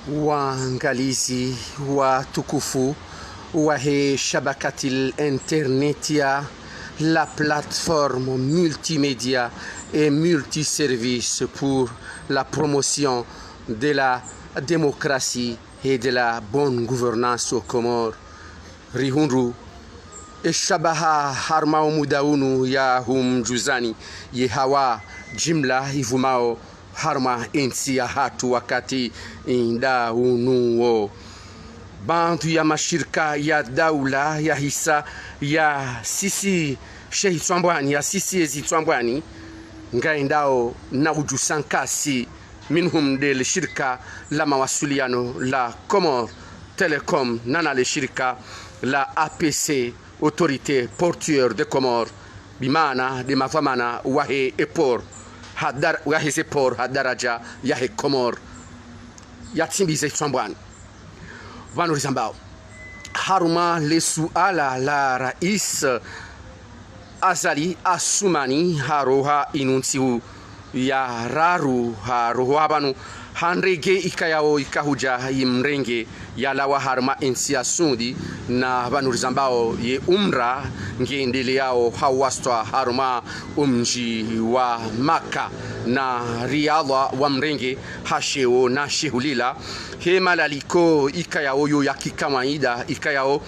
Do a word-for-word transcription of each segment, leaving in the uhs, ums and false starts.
Waangalizi watukufu wahe shabakatil internet ya la plateforme multimédia et multiservice pour la promotion de la démocratie et de la bonne gouvernance aux Comores. Rihundru eshabaha harumwa omuda unu ya humdjuzani ye hawa jimla ivumao harumwa entsi yahatru wakati nda unu wo. Baadhwi ya mashirika ya daula yahisa yasisi shehitswambwani, yasisi ezitswambwani, ngaendao na udjusa nkasi, minhum nde le shirika la mawasiliano la Comores Telecom, nana le shirika la A P C, Autorité Portuaire de Comores, bimaana nde madhwamana wahe e port, ha dar-, wahe ze port ha daraja yahe Comores, yatsimbize itswambwani. Pvanu rizambao harumwa le suala la Rais Azali Assoumani, haroha inu ntsihu ya raru, haroha pvanu ha ndrege ikayao ikahudja imrenge yalawa harumwa entsi ya Suudi, na pvanu rizambao ye umra ngendeleao ha wastwa harumwa omdji wa Maka, na riadha wamrenge ha sheo na shehulila, he malaliko ikayao yo ya kikawaida, ikayao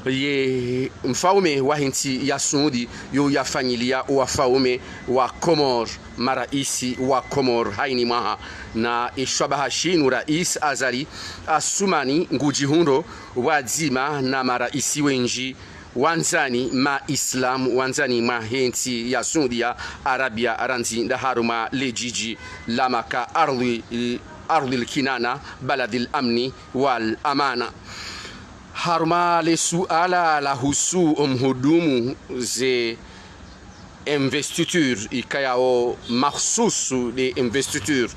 ye mfaume wahe ntsi ya Suudi yo yafanyilia owafaume wa Comores, maraisi wa Comores haini mwaha. Na eshabaha shinu Rais Azali Assoumani ngudjihundro pvwadzima na maraisi wendji wandzani, ma Islam wandzani mwahe ntsi ya Suudi ya Arabia, randzi nda harumwa le djidji la Maka, ardhwi, ardhwil kinana, baladil amni wal amana. Harumwa le suala lahusu omhudumu ze investiture ikayao mahususu nde investiture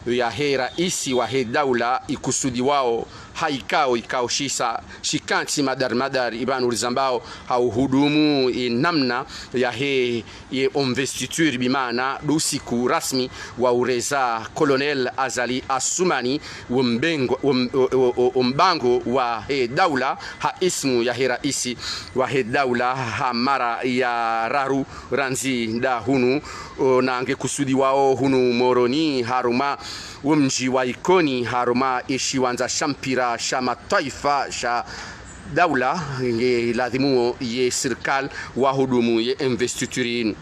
yahe raisi wahe daula ikusudiwao, ha ikao ikao shisa shikantsi madari madari, ipvanu rizambao ha uhudumu inamna yahe ye investiture, bimaana ndo usiku rasmi wa ureza Colonel Azali Assoumani wombengo-, wom-, o-, o-, o-, ombango wahe daula ha ismu yahe raisi wahe daula ha mara ya raru randzi nda hunu, o, na nge kusudiwao hunu Moroni harumwa womdji wa Ikoni harumwa eshiwandza sha mpira sha matwaifa sha daula, nge ladhimuo ye sirikali wahudumu ye investiture inu.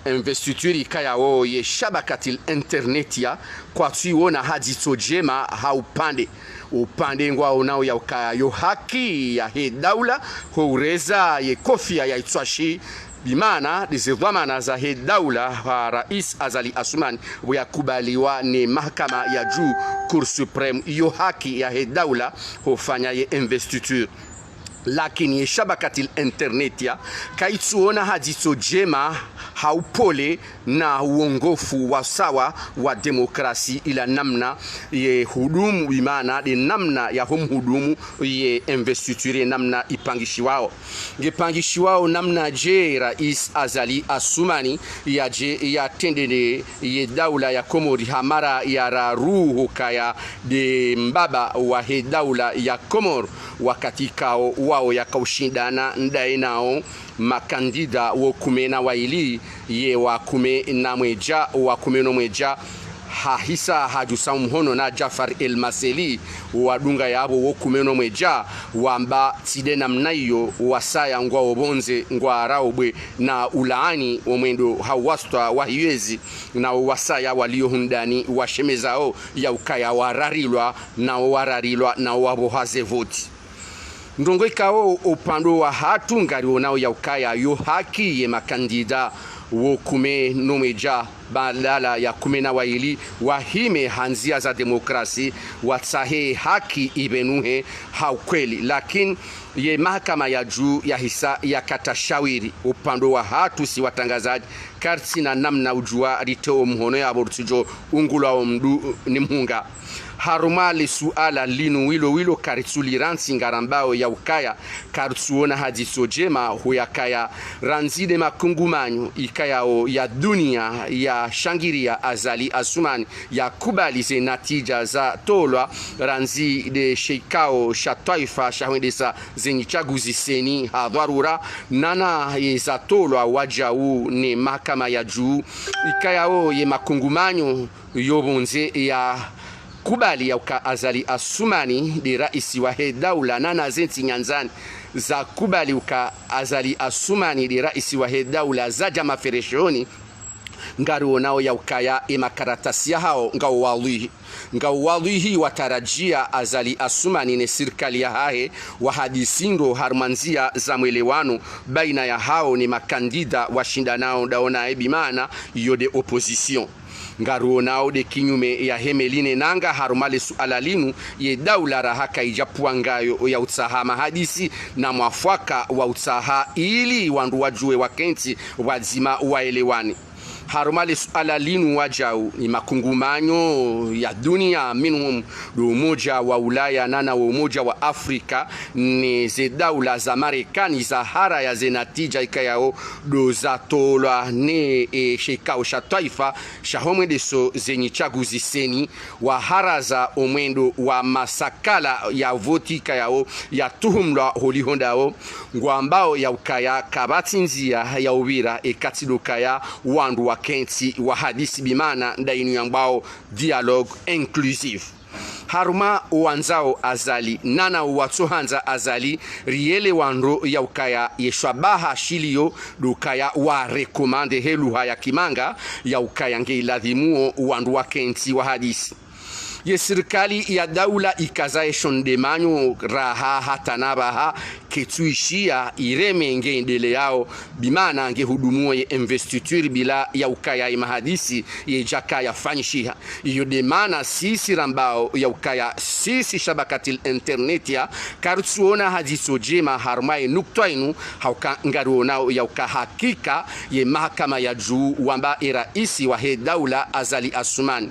Investiture ikayao ye shabakatil internet ya kwatsuiona ha dzitso djema ha upande. Upande ngwaonao ya ukaya yo haki yahe daula ho ureza ye kofia ya itswashi, bimaana nde ze dhwamana zahe daula ha Rais Azali Assoumani pvo yakubaliwa ne mahakama ya juu, Cour suprême, yo haki yahe daula ho ufanya ye investiture. Lakini ye shabakatil internet ya kaitsuona ha dzitso djema ha upole na uongofu wa sawa wa demokrasi ila namna ye hudumu, bimaana nde namna yaho mhudumu ye investiture namna ipangishiwao. Nge pangishiwao namna dje Rais Azali Assoumani yadje yatrende nde ye daula ya Komori ha mara ya raru hukaya nde mbaba wahe daula ya Komori, wakati kao wao yakaushindana ndaye nao makandida wo kume na waili, ye wa kume na mwedja, wa kume no mwedja hahisa hadjusa umhono na Djaffar El Masseli, wadunga yapvo wo kume no mwedja, wamba tsi nde namna iyo, wasaya ngwao pvondze ngwarao bwe na ulaani wo mwendo ha wastwa wa hiwezi, nao wasaya walio hundani washemezao ya ukaya wararilwa, nao wararilwa, nao wapvoha ze voti. Ndrongoo ikao upande wahatru ngarionao ya ukaya yo haki ye makandida wo kume no mwedja badala ya kume na waili wahime ha ndzia za demokrasi, watsahe haki ipvenuhe ha ukweli. Lakini ye mahakama ya juu yahisa yakata shawiri. Upande wahatru si watrangazadji, karitsina namna udjua ritowe mhono yapvo ritsudjo ungulwa wo mndru ni mhunga. Harumwa le suala linu wilo wilo karitsulirantsi ngarambao ya ukaya karitsuona ha dzitso djema huyakaya randzi nde makungumanyo ikayao ya dunia ya yashangiria Azali Assoumani yakubali ze natija zatolwa randzi nde shikao sha twaifa shahwendesa ze nyitsaguzi CENI ha dharura, nana ye zatolwa wajau ne mahakama ya juu, ikayao ye makungumanyo yo pvondze yakubali yauka Azali Assoumani nde raisi wahe daula, nana ze ntsi nyandzani zakubali uka Azali Assoumani nde raisi wahe daula zaja mafereshoni. Ngarionao yaukaya ye makaratasi yahao ngao wadhwihi. Ngao wadhwihi, watarajia Azali Assoumani ne sirikali yahahe wahadisi ndro harumwa ndzia za mwelewano baina yahao ne makandida washindanao ndawo naye, bimaana yo nde opposition. Ngarionao nde kinyume yahe meli ne nanga harumwa le suala linu, ye daula raha kaija pvwa ngayo ya utsaha mahadisi na mwafaka wa utsaha ili wandru wajue wakentsi pvwadzima waelewane. Harumwa le suala linu wajau, ni makungumanyo ya dunia, minhum ndo Umoja wa Ulaya nana wo Umoja wa Afrika, ne ze daula za Marekani zaharaya ze natija ikayao ndo zatolwa ne, e, shikao sha twaifa shaho mwendeso ze nyitsaguzi CENI, waharaza omwendo wa masakala ya voti ikayao yatuhumlwa holiho ndawo, ngwambao yaukaya kapvatsi ndzia ya upvira eka tsi ndo ukaya wandru wakentsi wahadisi, bimaana nda inu yambwao dialogue inclusif. Harumwa owandzao Azali nana owatsohandza Azali, rielewa ndro yaukaya ye shwabaha shilio ndo ukaya wa recommande he lugha ya kimanga yaukaya nge ilazimuo wandru wakentsi wahadisi. Ye sirikali ya daula ikaza ye shondemanyo raha hata na pvaha, ketsuishia ireme nge indeleao, bimaana nge hudumuo ye investiture bila yaukaya ye mahadisi yejaka yafanyishiha. Iyo nde maana sisi rambao yaukaya sisi shabakatil internetia, karitsuona ha dziso jema harumwa ye nukutwa inu, hauka ngarionao yauka hakika ye mahakama ya juu wamba e raisi wahe daula Azali Assoumani.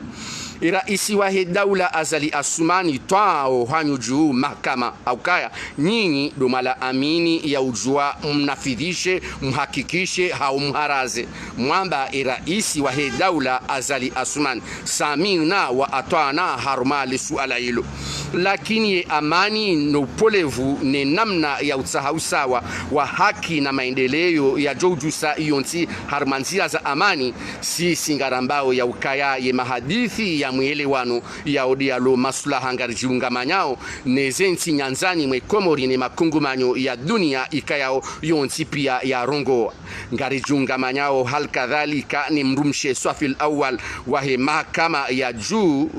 E raisi wahe daula Azali Assoumani twao hanyu juu mahakama, haukaya nyinyi ndo mwalaamini ya ujua mnafidhishe, mhakikishe, hau mharaze. Mwamba e raisi wahe daula Azali Assoumani, samina wa atwana harumwa le suala ilo. Lakini ye amani no upolevu ne namna ya utsaha usawa wa haki na maendeleo yajo ujusa iyo ntsi harumwa ndzia za amani, sisi ngarambao yaukaya ye mahadisi ya mwelewano yao nde yalo masulaha ngarijiungamanyao ne ze ntsi nyandzani mwe Komori ne makungumanyo ya dunia ikayao yo ntsi pia yarongoa. Ngarijiungamanyao hali kadhalika ne mdrumshe swafi al-awwal wahe mahakama ya juu,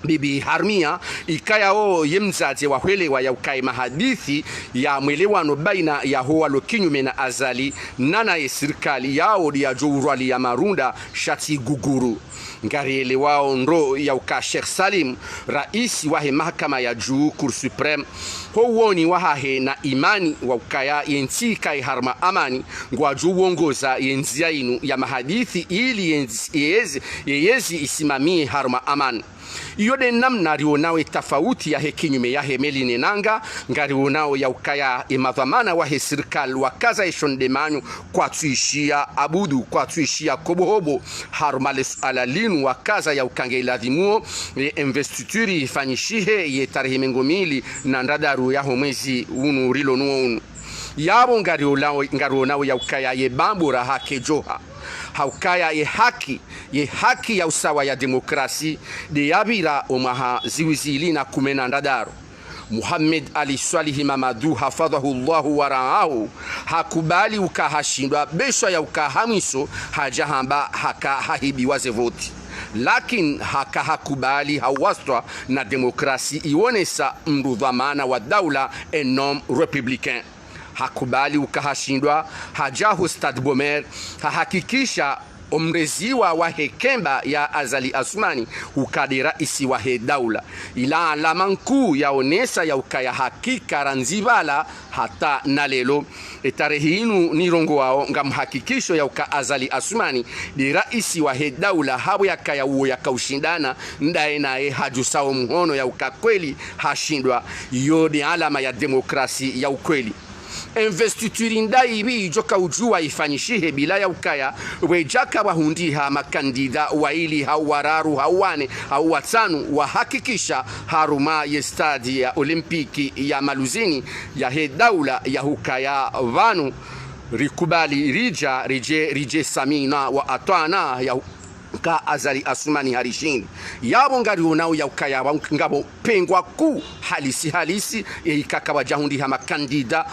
Bibi Harmia, ikayao ye mdzadze wa hwelewa yaukaya ye mahadisi ya mwelewano baina yaho walo kinyume na Azali nana ye sirikali yao nde yajo urwalia marunda sha tsi guguru. Ngarielewao ndro yauka Sheikh Salim, raisi wahe mahakama ya juu, Cour suprême, ho uoni wahahe na imani waukaya ye ntsi ikaye harumwa amani, ngwajo uongoza ye ndzia inu ya mahadisi ili ye ntsi, ye yezi, ye yezi isimamie harumwa amani. Iyo nde namna rionao ye tafauti yahe kinyume yahe meli ne nanga, ngarionao yaukaya ye madhwamana wahe sirikali wakaza ye shondemanyo kwatsuishia abudu, kwatsuishia kobohobo, harumwa le suala linu wakaza yauka nge ilazimuo ye investiture ifanyishihe ye tarehi mengo mili na ndraru yaho mwezi unu rilo nuo unu. Yapvo ngarionao, ngarionao yaukaya ye bambura hake joha. Haukaya ye haki, ye haki ya usawa ya demokrasi, nde yapvira omwaha ziwi zili na kume na ndraru. Mohamed Ali Swalihi Mamadou, hafadhwahu Allahu wa raahu, hakubali uka hashindwa, besha yauka ha mwiso haja hamba haka hahibiwa ze voti. Lakini haka hakubali hawaswa na demokrasi iwonesa mndru dhwamana wa daula, un homme républicain. Hakubali uka hashindwa, haja ho Stade Bommer, hahakikisha omreziwa wahe kemba ya Azali Assoumani uka nde raisi wahe daula. Ila alama nkuu yaonesa yaukaya hakika randzi pvala hata na leo. Ye tarehi inu nirongoao ngamhakikisho yauka Azali Assoumani nde raisi wahe daula, hapvo yakaya uwo yakaushindana ndaye naye hajusao mhono yauka kweli hashindwa. Iyo nde alama ya demokrasi ya ukweli. Investiture ndayipvi idjo kaudjuwa ifanyishihe bila ya ukaya, wedjaka wahundriha makandida wayili hau wararu hau wane hau watsanu wahakikisha harumwa ye stade ya Olympique ya Maluzini yahe daula ya hukaya pvanu rikubali ridja ridje ridje samina wa atwana ya ka Azali Assoumani harishindi. Yapvo ngarionao ya ukaya pvanu ngapvo pengwa kuu halisi halisi, ye ikaka wadja hundriha makandida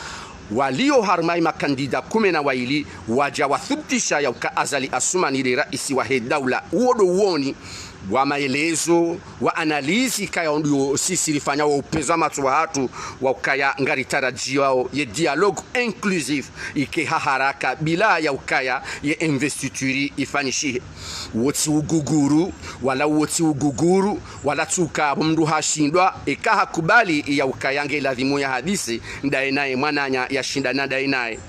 walio harumwa ye makandida kume na wayili, wadja wathubutisha ya uka Azali Assoumani nde raisi wahe daula. Uwo ndo uwoni wa maelezo, wa analyse ikaya ndiyo sisi rifanya wa upvendza matso wahatru, wa ukaya ngaritarajiyao ye dialogue inclusif ike ha haraka bila ya ukaya ye investiture ifanyishihe. Wotsi uguguru, wala wotsi uguguru, wala tsuka pvo mndru hashindwa, eka hakubali ya ukaya nge ladhimu ya hadisi ndaye naye, mwananya yashindana ndaye naye.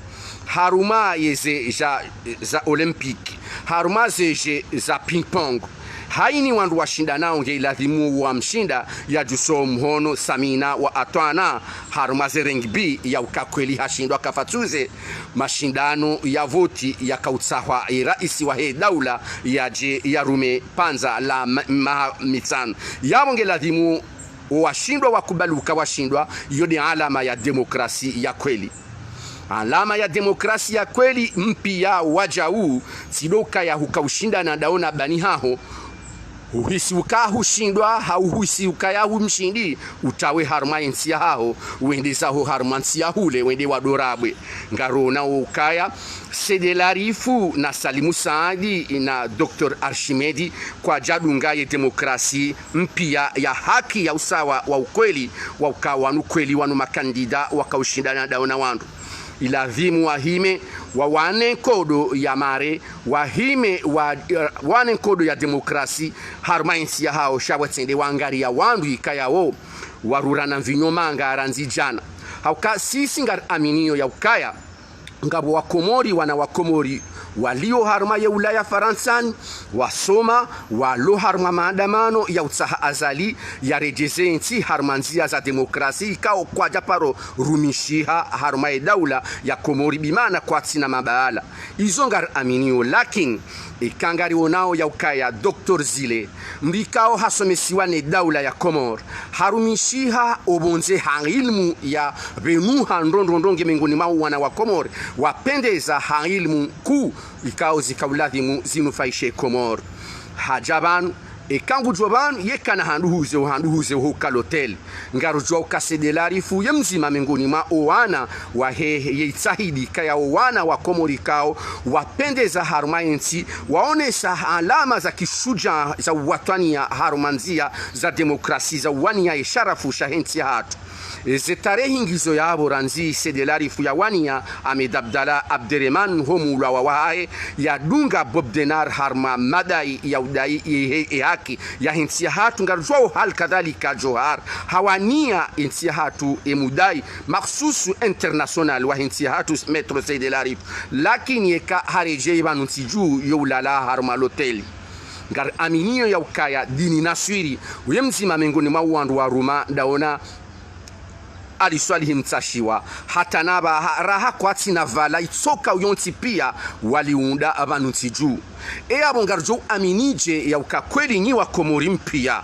Harumwa ye ze jeux za Olympique, harumwa ze jeux za ping-pong, haini wandru washindanao nge ladhimu wamshinda yadjuso mhono samina wa atwana. Harumwa ze rugby ya uka kweli hashindwa kafatsuze mashindano ya voti yakautsahwa ye raisi wahe daula yadje yarume pvandza la ma-, maha mitsanu. Yapvo nge ladhimu washindwa wakubali uka washindwa, iyo nde alama ya demokrasi ya kweli. Alama ya demokrasi ya kweli mpiya wadjau, tsi ndo ukaya huka ushindana ndawo na bani haho, huhisi uka hushindwa, hau huhisi ukaya hu mshindi, utawe harumwa ye ntsi yahaho, wende zaho harumwa ntsi ya hule, wende wadorabwe. Ngarionao ukaya Said Larifou na Salim Said na Docteur Archimède kwadjadunga ye demokrasi mpiya ya haki ya usawa wa ukweli, wa uka wanu kweli wanu makandida wakaushindana ndawo na wandru. Iladhimu wahime, wawane nkodo ya mare, wahime wa, eh, wane nkodo ya demokrasi harumwa ye ntsi yahawo, sha watsende wangariya wandru ikaya wo warurana mvinyo manga randzi djana. Hauka sisi ngariaminiyo ya ukaya ngapvo Wakomori, wana Wakomori walio harumwa ye Ulaya Farantsani, wasoma, walo harumwa maandamano ya utsaha Azali yaredjeze ntsi harumwa ndziya za demokrasi ikao kwadja paro rumishiha harumwa ye daula ya Komori, bimaana kwatsina mabaala. Izo ngariaminiyo, lakini eka ngarionao ya ukaya Docteur Zile, mndru ikao hasomesiwa ne daula ya Komori, harumishiha opvondze ha ilimu ya pvenuha ndrondrondro nge mengoni mwa wana wa Komori, wapvendeza ha ilimu kuu ikao zikauladhimu zinufaishe Komori. Hadja pvanu, eka ngudjo pvanu, yeka na handru huze, handru huze ho ka l'hôtel. Ngarudjuwa uka Said Larifou ye mdzima mengoni mwa owana wahe ye itsahidi kaya owana wa Komori kao wapvendeza harumwa ye ntsi, waonesa alama za kishujaa za uwatwaniya harumwa ndziya za demokrasi, za uwaniya ye sharafu shahe ntsi yahatru. Eze tarehi ngizo yapvo randzi Said Larifou yawaniya Ahmed Abdallah Abderemane ho muulwa wahahe, yadunga Bob Denard harumwa madai ya udai ye, ye haki yahe ntsi yahatru. Ngarudjuwao hali kadhalika Djohar hawaniya ye ntsi yahatru ye mudai makhsusu international wahe ntsi yahatru Maître Said Larifou. Lakini yeka haredjeyi pvanu ntsi dju yo ulala harumwa l'hôtel. Ngariaminiyo ya ukaya Dini Naswiri, uye mdzima mengoni mwa wandru waruma ndaona Ali Swalihi Mtsashiwa, hata na pvaha raha kwatsina pvala itsoka uyontsi piya waliunda pvanu ntsi dju. E yapvo ngaridjo uaminidje ya uka kweli nyi wa Komori mpiya?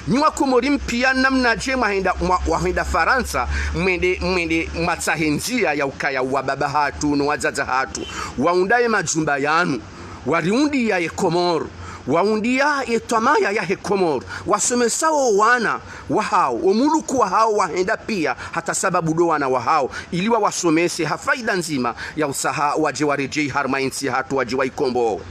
Nyi wa Komori mpiya namnadje mwahenda, mwa, wahenda Farantsa, mwende, mwende mwatsahe ndziya ya ukaya wababa hatru no wadzadze hatru waunda ye majumba yanu, wariundiya ye Komori, waundiya ye twamaya yahe Komori, wasomesa wo wana wahao, wo muluku wahao wahenda piya, hata sababu ndo wana wahao, ili wawasomese ha faida ndzima ya utsaha wadje waredjeyi harumwa ye ntsi yahatru wadje waikombowe.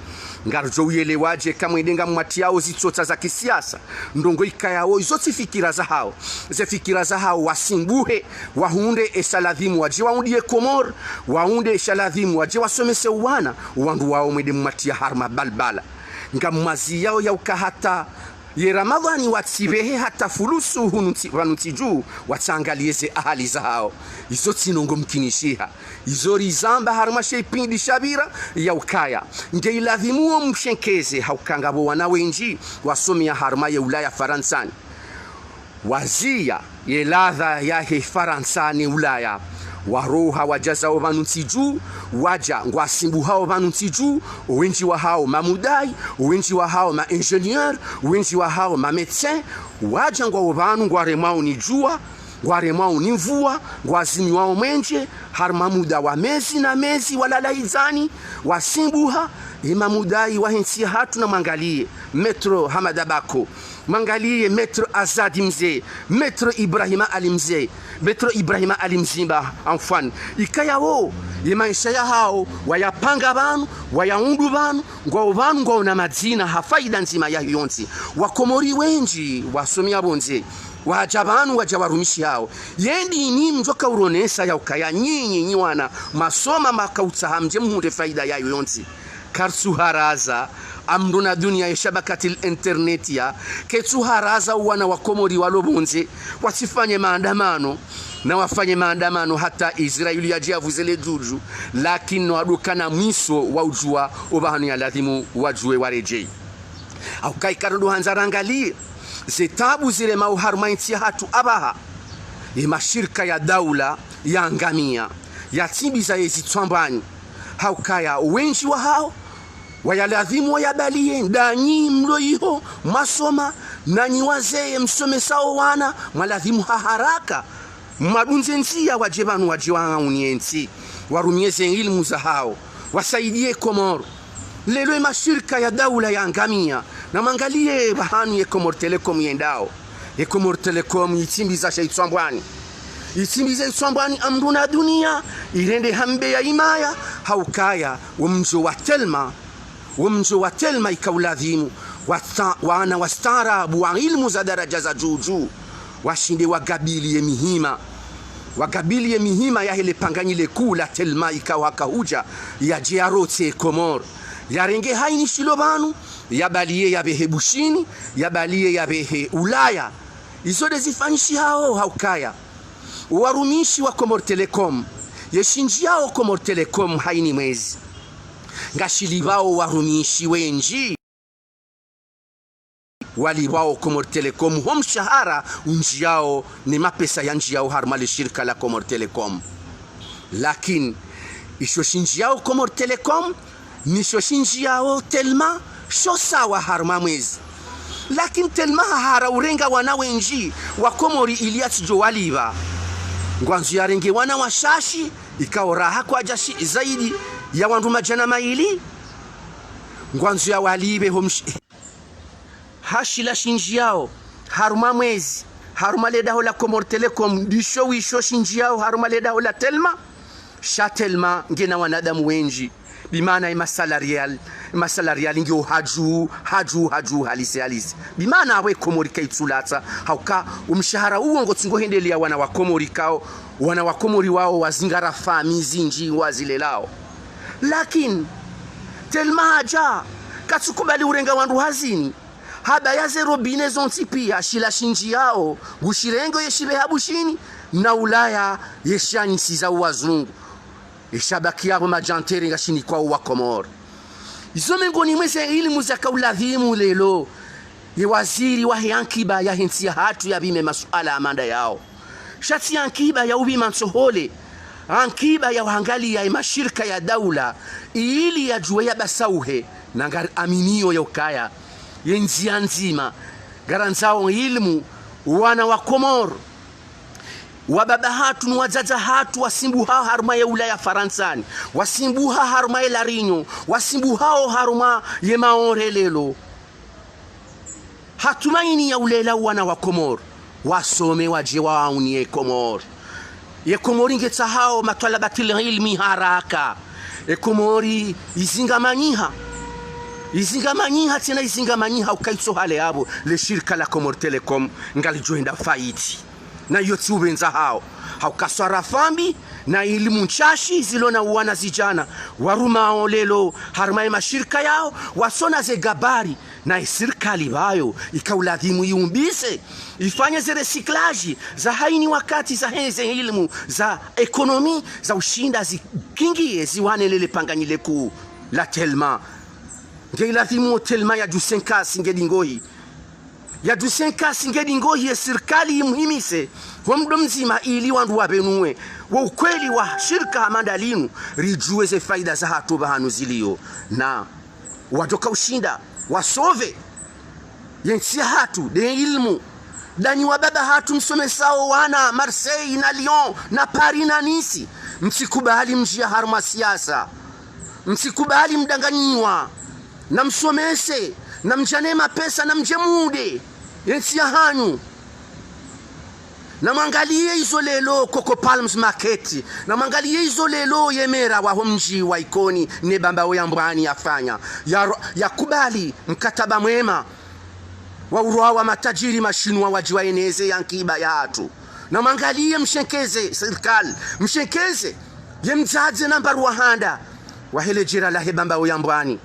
Ngaridjo uyelewadje kamwende ngamwatiyao zitsotsa za kisiyasa, ndrongo ikayao izo tsi fikira zahao, ze fikira zahao wasimbuhe, wahundre esha ladhimu wadje waundiye Komori, wahundre esha ladhimu wadje wasomese wana, wandru wao mwende mwatiya harumwa balbala. Ngamwaziyao ya uka hata ye Ramadhani watsipvehe hata fulusu hunu ntsi, pvanu ntsi dju, watsangaliye ze ahali zahao. Izo tsi ndrongo mkinishiha. Izo rizamba harumwa she ipindi shapvira ya ukaya nge iladhimu wo mshenkeze ha uka ngapvo wana wendji wasomeya harumwa ye Ulaya Farantsani. Waziya ye ladha yahe Farantsa ne Ulaya. Waroha wadja zao pvanu ntsi dju, wadja ngwasimbuhao pvanu ntsi dju, wendji wahao mamudai, wendji wahao ma ingénieur, wendji wahao ma médecin, wadja ngwao pvanu ngwaremwao ni djuwa, ngwaremwao ni mvua, ngwazimiwao mwenje, harumwa muda wa mezi na mezi walala hidzani, wasimbuha, ye mamudai wahe ntsi yahatru namwangaliye, Maître Hamada Bako. Mwangaliye Maître Azadi Mze, Maître Ibrahima Ali Mze, Maître Ibrahima Ali Mzimba, anfwan. Ikaya wo, ye maesha yahao, wayapanga pvanu, wayaundru pvanu, ngwao pvanu, ngwao na madzina, ha faida ndzima yahe yontsi. Wakomori wendji, wasomea pvondze, wadja pvanu, wadja warumishi hao. Ye ndini mdjo kauronesa ya ukaya nyinyi, nyi wana, mwasoma makautsaha mdje muhundre faida yayo yontsi. Karitsuharaza, amdru na dunia ye shabakatil internet ya, ketsuharaza wana wa Komori walo pvondze, watsifanye maandamano, na wafanye maandamano hata Israeli yadje yavuze le djudju, lakini no wadokana mwiso wa udjuwa opvahanu ya ladhimu wadjuwe waredjeyi. Au kayi karondo handza rangaliye, ze tabu ziremao harumwa ye ntsi yahatru apvaha, ye mashirika ya daula, yangamia, yatsimbiza ye zitswambwani. Haukaya wendji wahao, wayaladhimu wayabaliye, ndanyi mlo iho, mwasoma, nanyi wazee msomesao wana, mwaladhimu ha haraka, mwadunze ndzia wadje pvanu wadje wauniye ntsi, warumie ze ilimu zahao, wasaidiye Komoro. Lelo ye mashirika ya daula yangamia, namwangaliye pvahanu ye Comores Telecom yendao. Ye Comores Telecom yitsimbiza sha itswambwani. Yitsimbiza itswambwani amdru na dunia, irende hambe ya imaya, haukaya, wo mdjo wa Telma, wo mdjo wa Telma ikauladhimu, wata-, wana wastaarabu wa ilimu za daraja za djudju, washinde wagabili ye mihima. Wagabili ye mihima yahe le panganyi le kuu la Telma ikao haka hudja, yadje yarotse Komoro. Yarenge hayini shilo pvanu, yabaliye yapvehe Bushini, yabaliye yapvehe Ulaya. Izo nde zifanyishihao haukaya. Warumishi wa Comores Telecom, ye shindji yao Comores Telecom hayini mwezi. Ngashilipvao warumishi wendji. Walipvwao Comores Telecom, ho mshahara undjiyao, ne mapesa yandjiyao harumwa le shirika la Comores Telecom. Lakini, isho shindjiyao Comores Telecom, nisho shindjiyao Telma, sho sawa harumwa mwezi. Lakini Telma hahara urenga wana wendji wa Komori ili yatsidjo walipva. Ngwandzo yarenge wana washashi, ikao raha kwadjashi zaidi ya wandru madjana mayili. Ngwandzo yawalipve ho msh-, ha shila shindjiyao harumwa mwezi, harumwa le daho la Comores Telecom, ndisho wisho shindjiyao harumwa le daho la Telma. Sha Telma ngena wanadamu wendji. Bimaana ye masalarial, ye masalarial ngiyo hadju, hadju, hadju, halisi, halisi. Bimaana apvo ye Komori kayitsulatsa, hauka wo mshahara uwo ngotsi ngohendeleya wana wa Komori kao, wana wa Komori wao wazingara famiyi zindji wazilelao. Lakini, Telma hadja, katsukubali urenga wandru hazini. Habaya ze robine zontsi piya, shila shindjiyao, ngushirengao yeshipve ha Bushini, na Ulaya yeshanyisiza wazungu. Eshabaki yapvo madjantere ngashinikwa wa Komori. Izo mengoni mwa ze ilimu zaka uladhimu lelo, ye waziri wahe ankiba yahe ntsi yahatru yapvime masuala hama nda yao. Sha tsi ankiba ya upvima ntsohole, ankiba ya uhangaliya ye mashirika ya daula, ili yadjuwe yabasauhe, na ngari aminiyo ya ukaya ye ndziya ndzima, ngarandzao ilimu, wana wa Komori, wababa hatru no wadzadze hatru wasimbuha harumwa ye Ulaya Farantsani, wasimbuha harumwa ye La Réunion, wasimbuhao harumwa ye Maore lelo. Ha tumaini ya ulela wana wa Komori, wasome wadje wauniye Komori. Ye Komori ngetsahao matwalabatil ilmi haraka. Ye Komori izingamanyiha. Izingamanyiha, tsena izingamanyiha, ukayitso hale yapvo, le shirika la Comores Telecom, ngalidjo henda fayiti. Na iyo tsi upvendza hao. Hauka swarafa mbi, na ilimu ntsashi zilo na uwana zidjana, warumao lelo, harumwa ye mashirika yao, wasona ze gabari, na ye sirikali pvayo, ika uladhimu yiumbise, ifanye ze recyclage, za hayini wakati, zahe ze ilimu, za économie, za ushinda zikingiye, ziwane lele panganyi le kuu la Telma. Nge iladhimu wo Telma yadjusenkasi nge dingohi. Ya dusenkasi ngedi ngohi ye sirikali imuhimise, ho mdo mdzima ili wandru wabenuwe wo ukweli wa shirika hama ndalinu, ridjuwe ze faida zahatru pvahanu ziliyo. Na wadjoka ushinda wasove ye ntsi yahatru, nde ilmu. Ndanyi wababa hatru msomesao wana Marseille na Lyon na Paris na Nice, mtsikubali mdjiya harumwa siasa. Mtsikubali mdanganyiwa. Na msomese, na mdjane mapesa, na mdje mude ye ntsi yahanyu. Na mwangaliye izo leo Coco Palms Market. Na mwangaliye izo leo ye mera waho mdji wa Ikoni ne Bambao ya Mbwani yafanya. Ya, yakubali mkataba mwema wa urwawa matajiri mashinwa wadji waeneze ye ankiba yahatru. Na mwangaliye mshenkeze sirikali, mshenkeze ye mdzadze nambari wa handa wahe le jera lahe Bambao ya Mbwani.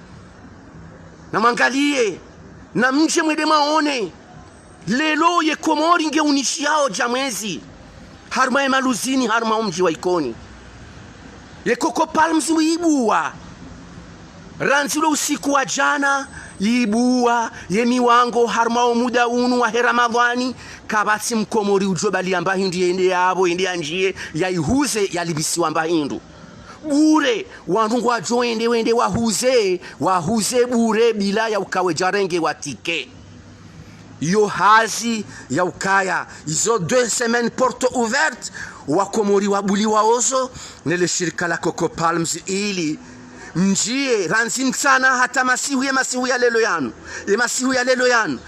Na mwangaliye, na mdje mwende mwaone. Leo ye Komori nge unishiyao dja mwezi harumwa ye maluzini harumwa wo mdji wa Ikoni. Ye Coco Palms yibuwa. Randzi lo usiku wa djana, yibuwa ye miwango harumwa wo muda unu wahe Ramadhwani, kapvatsi mkomori udjo baliya mba hindru yende yapvo, yende yandjiye, yayihuze, yalipvisiwa mba hindru. Bure, wandru ngwadjo wende, wende wahuze, wahuze bure bila ya uka wedja rengewa tike. Iyo hazi ya ukaya, izo deux semaines porte ouverte, wakomori wabuliwa ozo, ne le shirika la Coco Palms ili mdjiye, randzi mtsana hata masihu ye masihu ya leo yanu, ye masihu ya leo yanu,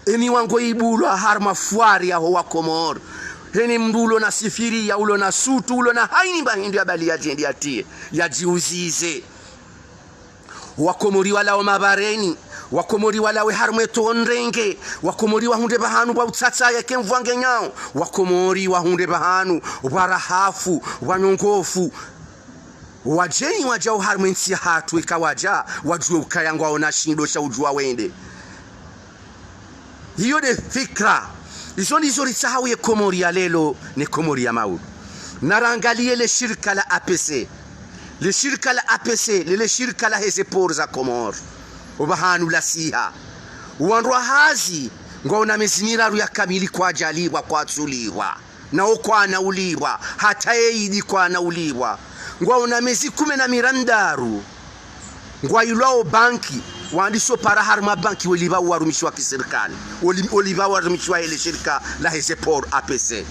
ye miwango yibulwa harumwa fwari yaho wakomori. Heni mndru ulo na sifiriya, ulo na sutu, ulo na hayini mba hindru yabali yadjende yatiye, yadjiuzize. Wakomori walawe mabareni, wakomori walawe harumwa ye tondrenge, wakomori wahundre pvahanu pvwa utsatsa yeke mvwa ngenyao, wakomori wahundre pvahanu pvwa rahafu, pvwa nyongofu. Wadjeni wadjao harumwa ye ntsi yahatru eka wadja, wadjuwe ukaya ngwaona shindo sha udjuwa wende. Iyo nde fikira. Izo ndizo ritsahao ye Komori ya leo, ne Komori ya maudu. Na rangaliye le shirika la A P C. Le shirika la A P C, le, le shirika lahe ze port za Komori. Opvahanu lasiha. Wandru wa hazi, ngwaona mezi miraru ya kamili kwadjalipvwa, kwatsulipvwa. Na wo kwana ulipvwa, hata ye idi kwana ulipvwa. Ngwaona mezi kume na mirandaru. Ngwailwao banki, wandiso para harumwa banki wolipva wo warumishi wa kisirikali. Oli-, olipva wo warumishi wahe le shirika lahe ze port A P C.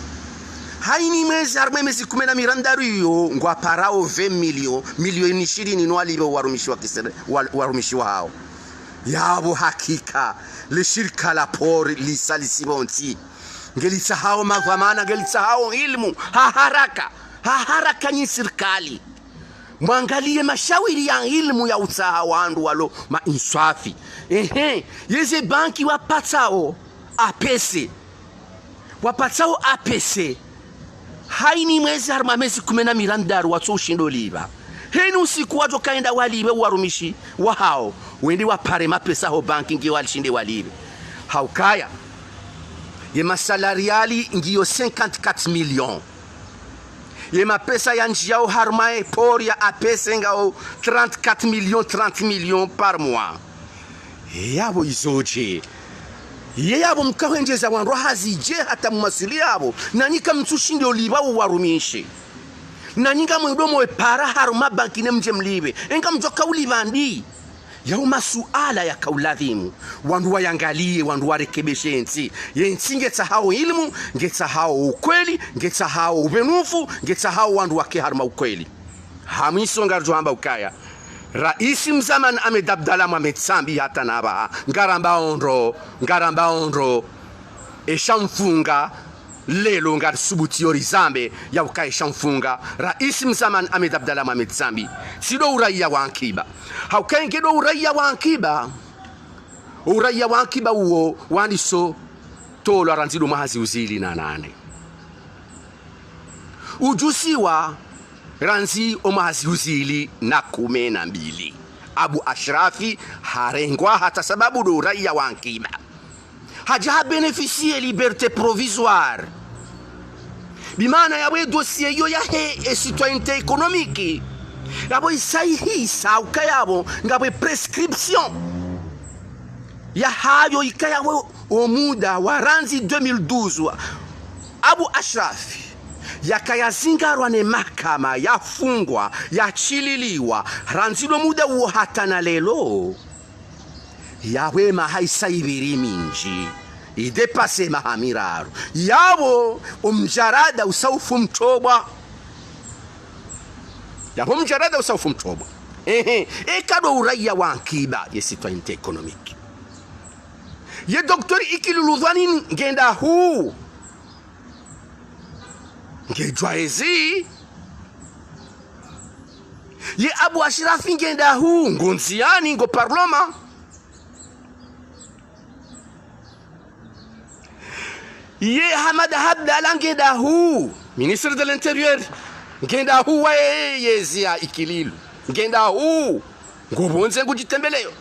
Hayini mwezi harumwa ye mezi kume na mirandaru iyo, ngwaparao vingt millions, milioni ishirini no walipve wo warumishi wa kisiri-, wa-, warumishi wahao. Yapvo hakika, le shirika la port lisa lisibontsi. Ngelitsahao madhwamana, ngelitsahao ilmu, ha haraka, ha haraka nyi sirikali. Mwangaliye mashawiri ya ilmu ya utsaha wandru walo ma inswafi. Ehe, ye ze banki wapatsao A P C. Wapatsao A P C. Hayini mwezi harumwa mezi kume na mirandaru watso ushindo lipva. Heni usiku wadjo kaenda walipve wo warumishi wahao. Wende wapare mapesa ho banki nge walishinde walipve. Haukaya. Ye masalariali ngiyo cinquante-quatre millions. Ye mapesa yandjiyao harumwa ye port ya A P C ngao trente-quatre millions, trente millions par mois. Ye yapvo izo dje? Ye yapvo mkahwendjeza wandru wa hazi dje hata mumasili yapvo? Nanyi kamtsushinde ulipva wo warumishi. Nanyi ngamwendo mwe para harumwa banki ne mdje mlipve. Enga mdjoka ulipva ndi? Yao masuala yaka uladhimu wandru wayangaliye, wandru warekebeshe ntsi. Ye ntsi ngetsahao ilmu, ngetsahao ukweli, ngetsahao ubenufu, ngetsahao wandru wake harumwa ukweli. Ha mwiso ngaridjo hamba ukaya, Raisi mzamani Ahmed Abdallah Mohamed Sambi hata na apvaha, ngarambao ndro, ngarambao ndro, esha mfunga, leo ngarisubutuo rizambe ya ukaya esha mfunga Raisi mzamani Ahmed Abdallah Mohamed Sambi, tsi ndo uraiya wa ankiba. Haukaya nge ndo uraiya wa ankiba, uraiya wa ankiba uwo wandiso tolwa randzi ndo mwaha zihwi zili na nane. Udjusiwa randzi o mwaha zihwi zili na kume na mbili. Abu Ashrafi harengwa hata sababu ndo uraiya wa ankiba. Hadja ha bénéficier liberté provisoire. Bimaana yapvo e dossier iyo yahe e citoyenneté économique, yapvo isahihisa ukaya yapvo ngapvo e prescription yahayo, ikaya yapvo Omuda wa randzi deux mille douze wa Abu Ashrafi, yakaya zingarwa ne mahakama, yafungwa, yashililiwa, randzi lo muda uwo hata na leo. Yapvo emaha isa ipviri mindji, idépassé maha miraru. Yapvo omdjarada usa ufu mtobwa. Yapvo omdjarada usa ufu mtobwa. Ehe, eka ndo uraiya wa ankiba, ye citoyenneté économique. Ye docteur Ikililou Dhoinine ngenda hu? Ngedjuwa ezi. Ye Abu Ashrafi ngenda hu? Ngo ndziani, ngo parlement. Ye Hamada Abdallah ngenda hu? Ministre de l'Intérieur. Ngenda hu wa ye, ye ezi ya Ikililou? Ngenda hu? Ngo pvondze ngudjitembeleyo.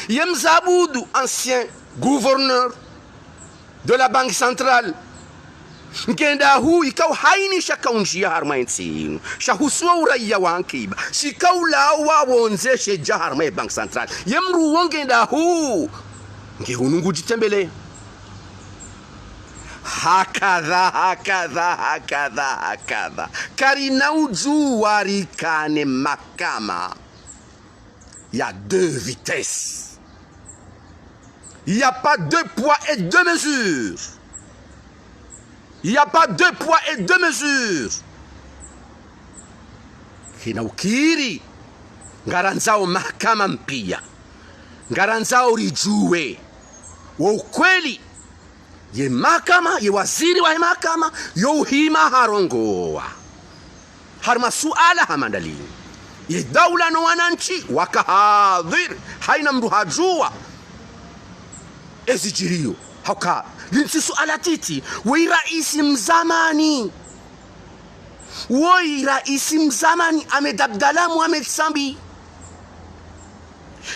Ye Mze Abdou, ancien gouverneur de la Banque Centrale, ngenda hu? Ikao haina sha kaundjiya harumwa entsi inu, sha husuwa uraiya wa ankiba, shika ulawa pvondze shedja harumwa ye Banque Centrale. Ye mdru uwo ngenda hu? Nge hunu ngudjitembeleyo. Hakadha, hakadha, hakadha, hakadha. Karina udjuwa rikane mahakama ya deux vitesses. Il n'y a pas deux poids et deux mesures. Il n'y a pas deux poids et deux mesures. Kina ukiri, ngarandzao mahakama mpiya. Ngarandzao ridjuwe wo ukweli. Ye mahakama, ye waziri wa ye mahakama, yo uhima harongowa harumwa suala hama ndalinu. Ye daula no wanantsi waka hadhwir, haina mdru hadjuwa ezidjiriyo. Hauka linu tsi suala titi, woyi raisi mzamani. Woyi raisi mzamani Ahmed Abdallah Mohamed Sambi.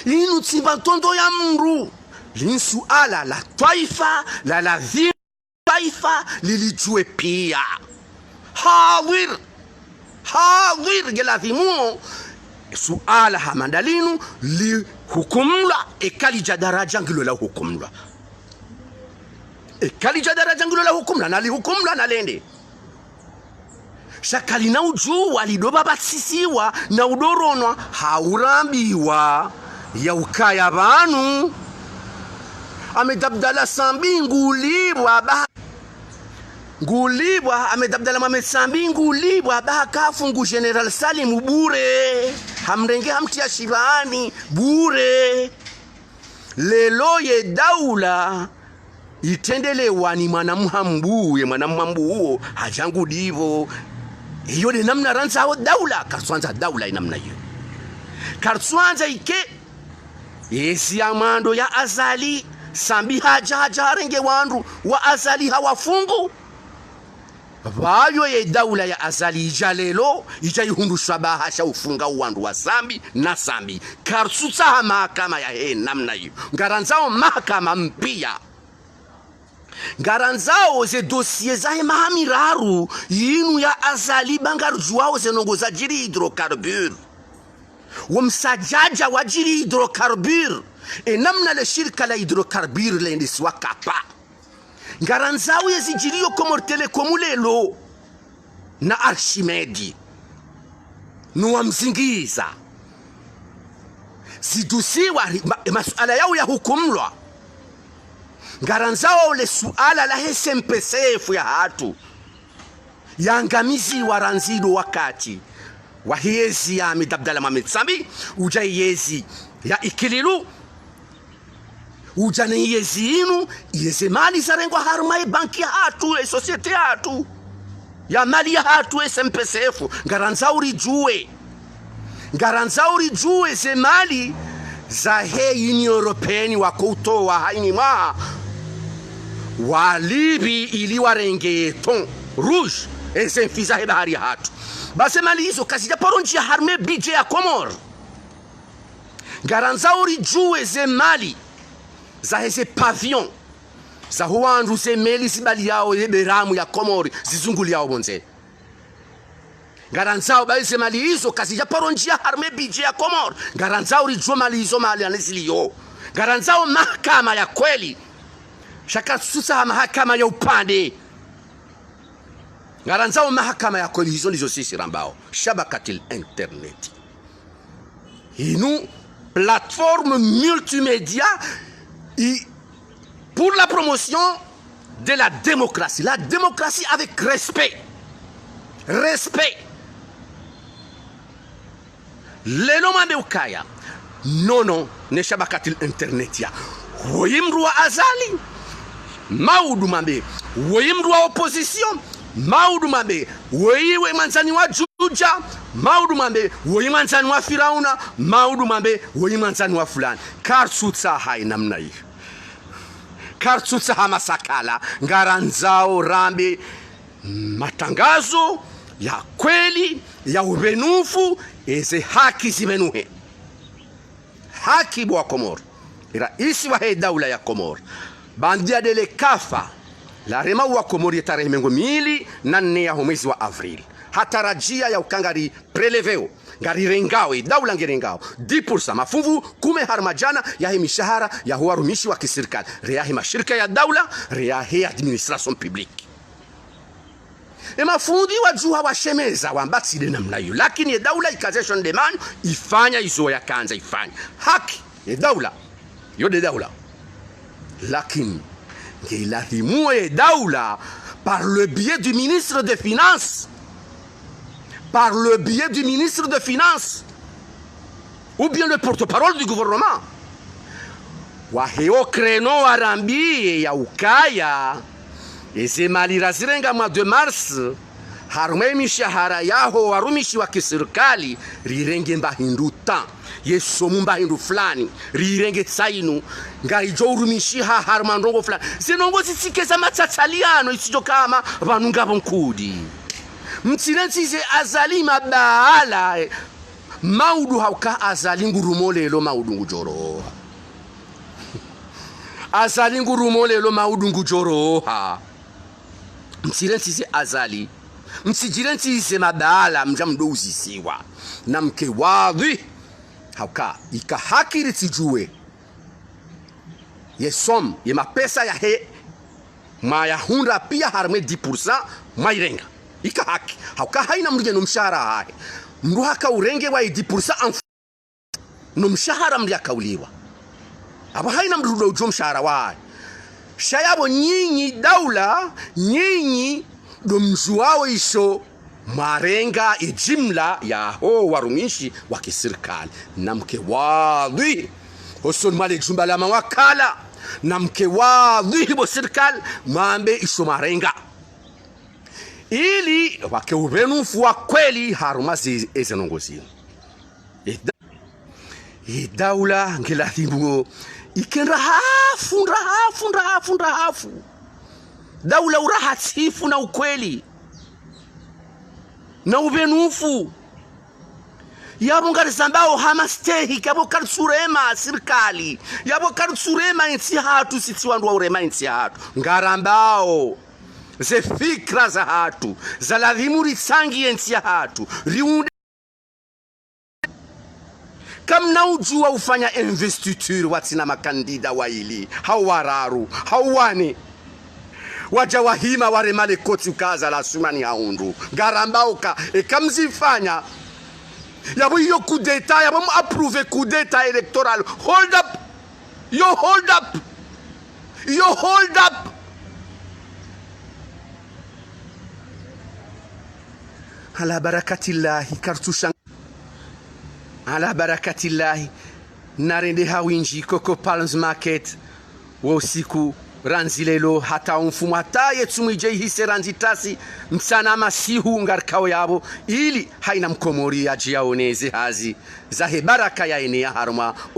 Inu tsi mba ntondo ya mdru. Linu suala la twaifa, la ladhima twaifa lilidjuwe piya. Hadhwir, hadhwir, nge ladhimu suala hama ndalinu lihukumlwa, eka lidja daradja ngilo la hukumlwa. Eka lidja daradja ngilo la hukumlwa, na lihukumlwa na lende. Sha kalina udjuwa lido pvapvatsisiwa na udo ronwa, haurambiwa ya ukaya pvanu Ahmed Abdallah Sambi ngulipvwa ba, ngulipvwa, Ahmed Abdallah Mohamed Sambi ngulipvwa ba haka hafungu Général Salim bure. Hamrenge hamtriya shipvani bure. Leo ye daula itrendelewa ni mwana mhambu, ye mwana mhambu uwo hadja ngudipvo. Iyo nde namna randzao daula, karitswandza daula inamna iyo. Karitswandza ike yezi ya mwando ya Azali, Sambi hadja, hadja harenge wandru wa Azali hawafungu. Pvayo ye daula ya Azali idja leo, idja ihundru shabaha sha ufunga wandru wa Sambi na Sambi. Karitsutsaha mahakama yahe namna iyo. Ngarandzao mahakama mpiya. Ngarandzao ze dossier zahe maha miraru yinu ya Azali, ba ngaridjuwao ze ndrongoo zadjiri hydrocarbures. Wo msadjadja wadjiri hydrocarbures. E namna le shirika la hydrocarbures lendesiwa kapa. Ngarandzao yezidjiriyo Comores Telecom leo na Archimède, no wamzingiza. Zidusiwa ri-, ma-, masuala yao yahukumlwa. Ngarandzao le suala lahe S M P C F yahatru yangamiziwa randzi ndo wakati wahe yezi ya Ahmed Abdallah Mohamed Sambi, udja yezi ya Ikililou, udja ne yezi inu, yeze mali zarengwa harumwa ye banki yahatru, ye société yahatru, ya mali yahatru S M P C F. Ngarandzao ridjuwe. Ngarandzao ridjuwe ze mali zahe Union Européenne wakoutowa haina mwaha wa Libye ili warenge ye thon rouge, eze mfi zahe bahari yahatru. Ba ze mali izo kazidja paro ndjia harumwa ye budget ya Comores. Ngarandzao ridjuwe ze mali zaheze pavillon, zaho wandru ze meli zibaliyao ye beramu ya Comores zizunguliyao pvondze. Ngarandzao ba ze mali izo kazidja paro ndjia harumwa ye budget ya Comores. Ngarandzao ridjuwe mali izo mahala ziliyo. Ngarandzao mahakama ya kweli. Sha karitsutsaha mahakama ya upvande. Ngarandzao mahakama ya kweli, izo ndizo sisi rambao. Shabakatil Internet. Inu plateforme multimédia i-, pour la promotion de la démocratie. La démocratie avec respect. Respect. Leo mwambe ukaya, non, non, ne Shabakatil Internet ya. Woyi mndru wa Azali, maudu mwambe, woyi mndru wa opposition, maudu mwambe, woyi we mwandzani wa Djudja, maudu mwambe, woyi mwandzani wa Firauna, maudu mwambe, woyi mwandzani wa fulani. Karitsutsaha namna iyo. Karitsutsaha masakala, ngarandzao rambe matangazo ya kweli, ya upvenufu, eze haki zipvenuhe. Haki bo wa Komori. Raisi wahe daula ya Komori, Bandia Dele Kafa, larema wa Komori ye tarehi mengo mili na nne yaho mwezi wa avril. Hatarajia ya uka ngari prélevéo, ngarirengao, e daula ngirengao dix pour cent, mafungu kume harumwa djana yahe mishahara yaho warumishi wa kisirikali, re yahe mashirika ya daula, re yahe administration publique. E mafundi wadjuha washemeza wamba tsi nde namna iyo. Lakini e daula ikaza e shonde manyo, ifanya izo yakandza ifanya. Haki, e daula. Yo nde daula. Lakini, nge ilazimu e daula, par le biais du ministre des Finances. Par le biais du ministre des Finances. Ou bien le porte-parole du gouvernement. Wahe o créneau warambie ya ukaya, eze mali razirenga mwa deux mars, harumwa e mishahara yaho warumishi wa kisirikali, rirenge mba hindru tant, ye somu mba hindru fulani, rirenge tsainu, ngaidjo urumishiha harumwa ndrongo fulani. Ze ndrongo zitsike za matsatsaliano, itsidjo kama pvanu ngapvo nkudi. Mtsirentsize Azali mabaala, eh, maudu hauka Azali ngurumo leo maudu ngudjoroha. Azali ngurumo leo maudu ngudjoroha. Mtsirentsize Azali. Mtsidjirentsize mabaala mdja mdo uzisiwa. Namke wadhwi. Hauka, ika haki ritsidjuwe. Ye somme, ye mapesa yahe, mwayahundra pia harumwa e dix pour cent mwairenga. Ika haki. Hauka haina mndru ye no mshahara hahe. Mndru haka urenge wa e dix pour cent en f-, no mshahara mndru yakauliwa. Apvo haina mndru ndo udjo mshahara wahe. Sha yapvo nyinyi daula, nyinyi ndo mdjuwao isho mwarenga e jimla yaho warumishi wa kisirikali. Namke wadhwi. Hosoni mwa le jumba la mawakala. Namke wadhwi bo sirikali, mwambe isho mwarenga. Ili wake upvenufu wa kweli harumwa ze, eze ndrongo zinu. E da-, e daula nge lazimu ike ndrahafu, ndrahafu, ndrahafu, ndrahafu. Daula uraha tsifu na ukweli. Na upvenufu. Yapvo ngarizambao ha mastehi, yapvo karitsurema sirikali. Yapvo karitsurema entsi yahatru, sitsi wandru wa urema entsi yahatru. Ngarambao ze fikira zahatru, za lazimu ritsangiye entsi yahatru. Riunde Kamna udjuwa ufanya investiture watsina makandida waili, hau wararu, hau wane. Wadja wahima warema le koti uka Azali Assoumani hahundru. Ngarambao uka, eka mzifanya, yapvo iyo coup d'État, yapvo mu approuve coup d'État électoral. Hold up! Yo, hold up! Yo, hold up! Ala barakatillahi, kartsu shanga. Ala barakatillahi, narende ha windji Coco Palms Market, wo usiku, randzi leo, hata o mfumo, hata ye tsumu idje ihise randzi tasi, mtsana masihu ngarikao yapvo, ili haina mkomori yadje yaone ze hazi zahe baraka ya eneya harumwa